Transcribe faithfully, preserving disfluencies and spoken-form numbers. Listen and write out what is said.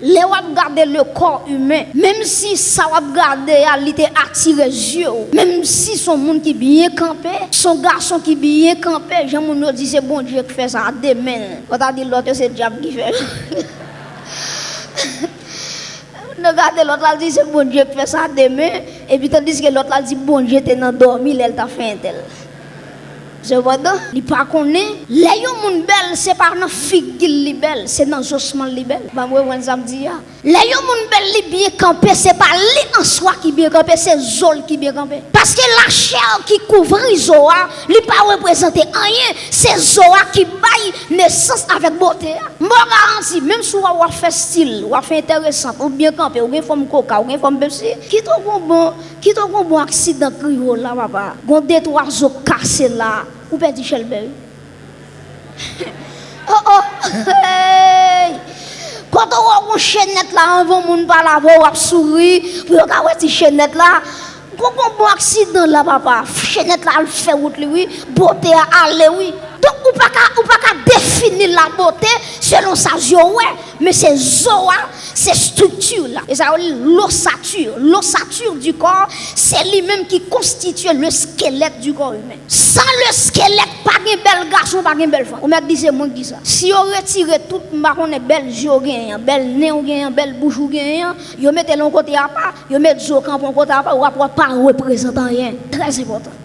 Lè w ap gade le corps humain, menm si sa w ap gade a, li te atire zye w, menm si s on moun ki byen kanpe, s on gason ki byen kanpe, jan moun yo di se Bondye k fè sa a de men l. Ou ta di lòt yo se dyab ki fè l. Nou gade lòt la, l di se Bondye k fè sa de men, epi tandiske lòt la di Bondye te nan dòmi lè l t ap fè entèl. Sepandan, li pa konnen, lè yon moun bèl, se pa nan figi l li bèl, se nan zosman l li bèl. Ban m reprann sa m di a. Lè yon moun bèl, li byen kanpe, se pa li an swa ki byen kanpe, se zo l ki byen kanpe. Paske lachè ki kouvri zo a, li pa reprezante anyen, se zo a ki bay nesans avèk bote a. M ba w garanti, menm si w ap fè stil, w ap fè enteresant, ou byen kanpe, ou gen fòm koka, ou gen fòm pepsi, kite w gon bon, kite w gon bon aksidan kriye w la, papa. Gon de twa zo kase la, ou pèdi chèlbè, wi. Oh, oh, hey! Kote w wè yon chenèt la, anvan moun pale avè w, w ap souri, pou yo ka wè ti chenèt la. Gon, gon bon aksidan la, papa. Chenèt la al fè wout li, wi. Bote a ale, wi. Donk, ou pa ka, ou pa ka defini la bote selon sa zye w wè, men se zo a, se estrikti la. E sa yo rele l'ossature. L'ossature du corps, se li menm ki konstitye le squelette du corps humain. San le squelette, pa gen bèl gason, pa gen bèl fanm. Ou mèt di se mwen ki di sa. Si yo retire tout, m pa konnen, bèl zye w genyen an, bèl nen w genyen an, bèl bouch ou genyen an, yo mete l yon kote apa, yo met zo kanpe yon kote apa, w ap wè pa reprezante anyen. Trè enpòtan.